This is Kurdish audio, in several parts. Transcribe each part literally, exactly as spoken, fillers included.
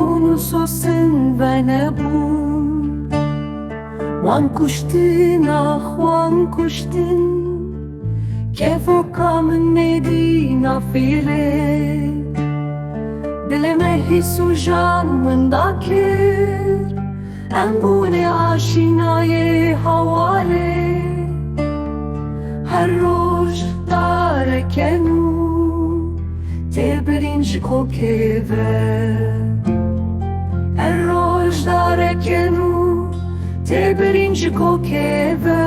û sosin venebûn. Wan kuştin, ax wan kuştin. Kevoka min nedî nafîlê. Dilê me hîs û jan winda kir. Em bûne aşînayê hawalê. Her roj dareke nû tê birîn ji kokê ve. Her roj dareke nû tê birîn ji kokê ve.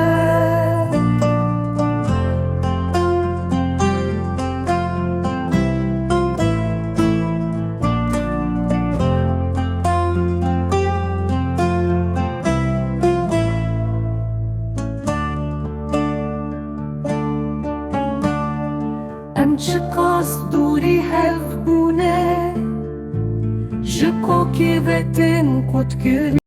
Em çiqas dûrî hev bûne, ji kokê ve tên qutkirî.